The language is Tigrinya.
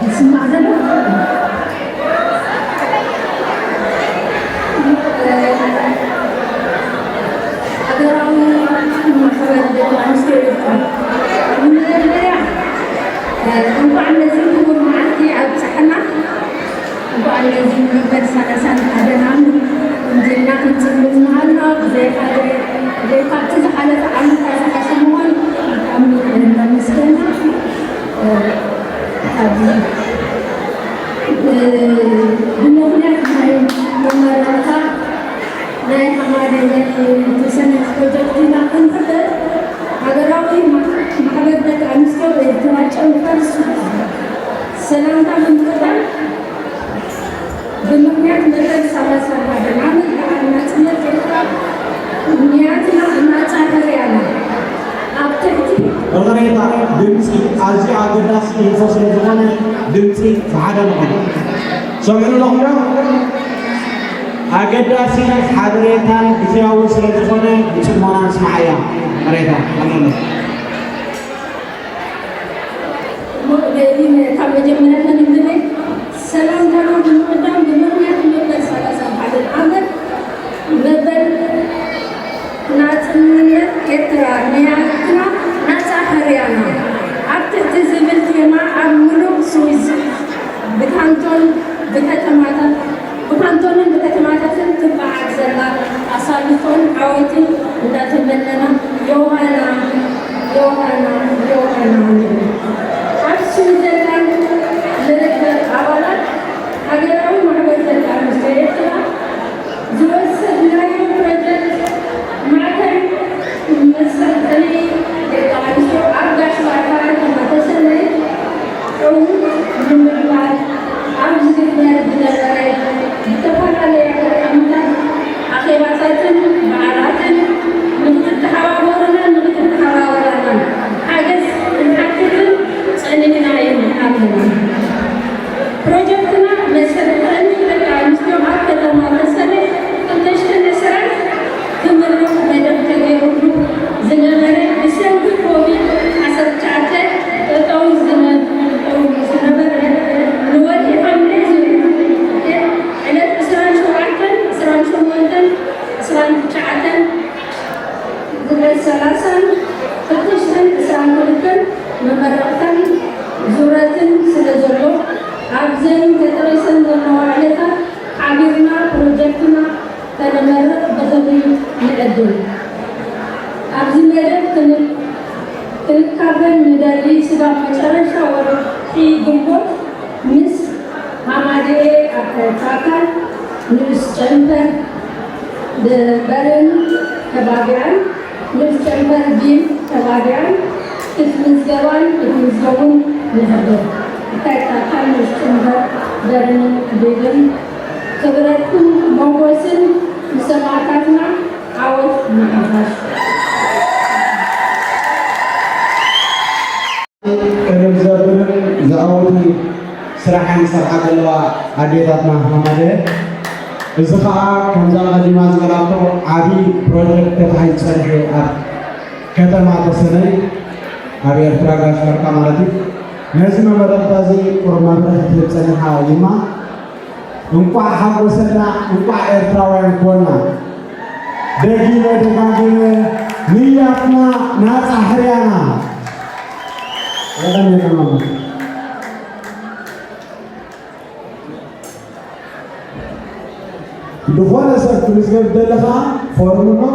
ይስማዕ ዘሎ? ሃገራዊ ማሕበር ደቂ ኣንስትዮ ኤርትራ፣ መለለያ፣ እንኳዕ ነዚ ክቡር መዓልቲ ኣብፀሐና። እንኳዕ ነዚ መበል ሰላሳን ሓደን ዓመት ከምዚልና ክንፅንብል ምሃልና፣ ብዘይ ሓደ፣ ብዘይ ካብቲ ዝሓለፈ ዓመት ኣዝሓሸ ምዃን ብጣዕሚ ነመስግና። ኣብዚ፣ እ፣ ብምኽንያት ናይ መመረቕታ ናይ ሃማደኤ ናይ ሰነድ ፕሮጀክት ኢና ክንሕበር፣ ሃገራዊ ማሕበር ደቂ ኣንስትዮ ኤርትራ ጨንፈር ሰላምታ ብምቕዳም፣ ብምኽንያት መበል ሰላሳ ሓደ ዓመት በዓል ናጽነት ኤርትራ፣ ንያትና ናጻ ሕርያና ኣብ ትሕቲ ይቕሬታ፣ ድምፂ ኣዝዩ ኣገዳሲ ኢንፎ ስለ ዝኾነ፣ ድምፂ ብሓደ ንኹን። ሰምዑ ኣለኹም ዶ? ኣገዳሲ ሓበሬታን ግዝያዊ ስለ ዝኾነ ብፅሞና ንስምዓያ። ይቕሬታ፣ ቀንየለይ። እሞ ካብ መጀመርያ ከንብበ፣ ሰላምታና ብምቕዳም፣ ብምኽንያት መበል ሰላሳ ሓደ ዓመት መበል ናጽነት ኤርትራ፣ ንያትና ናጻ ሕርያና ኣብ ትሕቲ ዝብል ቴማ ኣብ ምሉእ ስዊዝ ብካንቶን፣ ብከተማታት፣ ብካንቶንን ብከተማታትን ትበዓል ዘላ ኣሳልጦን ዓወትን እንዳተመነና፣ ዮሃና፣ ዮሃና፣ ዮሃና ንብል። ኣብ ስዊዘርላንድ ንርከብ ኣባላት ሃገራዊ ማሕበር ደቂ ኣንስትዮ ኤርትራ ዝወሰድናዮ ፕሮጀክት ማእከል መሰልጠኒ ደቂ ኣንስትዮ ኣብ ጋሽ ባርካ ከተማ ተሰነይ ዕዉት ንምግባር ኣብ ዝግበር ዝነበረ ዝተፈላለየ ኣጋጣሚታት፣ ኣኼባታትን በዓላትን ንክትተሓባበሩናን ንክትተሓባበራናን ሓገዝ ክንሓትትን ጸኒሕና ኢና ኣለና። ፕሮጀክትና መሰልጠኒ ደቂ ኣንስትዮ ኣብ ከተማ ተሰነይ ክልተ ሽሕን ዕስራን ክምረቕ መደብ ተገይሩሉ ዝነበረ፣ ብሰንኪ ኮቪድ ዓሰርተ ትሽዓተ ጠጠው ዝነ-፣ ጠጠው ዝነበረ፣ ንወርሒ ሓምለ ዝብል ዕለት ዕስራን ሸውዓተን፣ ዕስራን ሸሞንተን፣ ዕስራን ትሽዓተን፣ ዝበት ሰላሳን ክልተ ሽሕን ዕስራን ክልተን መመረቕታን ዙረትን ስለ ዘሎ፣ ኣብዘን ተጠቒሰን ዘለዋ ዕለታት ሓቢርና ፕሮጀክትና ከነመርቕ ብኽብሪ ንዕድም። ኣብዚ መደብ ክን-፣ ክንካፈል ንደሊ። ስጋብ መጨረሻ ወርሒ ግንቦት ምስ ሃማደኤ ኣካል ንኡስ ጨንፈር በርን ከባቢኣን፣ ንኡስ ጨንፈር ቢን ከባቢኣን ክትምዝገባን ክትምዝገቡን ንሕብር። እንታይ ታካል ንኡስ ጨንፈር በርን ቢልን ክብረትን ሞጎስን ንሰማእታትና። ዓወት ንሓፋሽ። ቅርብ ዘብልን ዘዐውትን ስራሕን ዝሰርሓ ዘለዋ ኣዴታትና ሃማደ፣ እዚ ኸኣ ከምዛ ቀዲማ ዝበላቶ ዓቢ ፕሮጀክት ተታሒዙ ጸኒሑ ኣብ ከተማ ተሰነይ፣ ኣብ ኤርትራ ጋሽ ባርካ ማለት እዩ። ነዚ መመረቕታ እዚ ቁሩብ መብርሂ ክትህብ ጸኒሓ ይማ። እንቋዕ ሓጎሰና፣ እንቋዕ ኤርትራውያን ኮና። ደጊመ ደጋጊመ ንያትና ናጻ ሕርያና። የቐንየልና። ዝኾነ ሰብ ክምዝገብ ደለኻ ፎርም ኣሎ።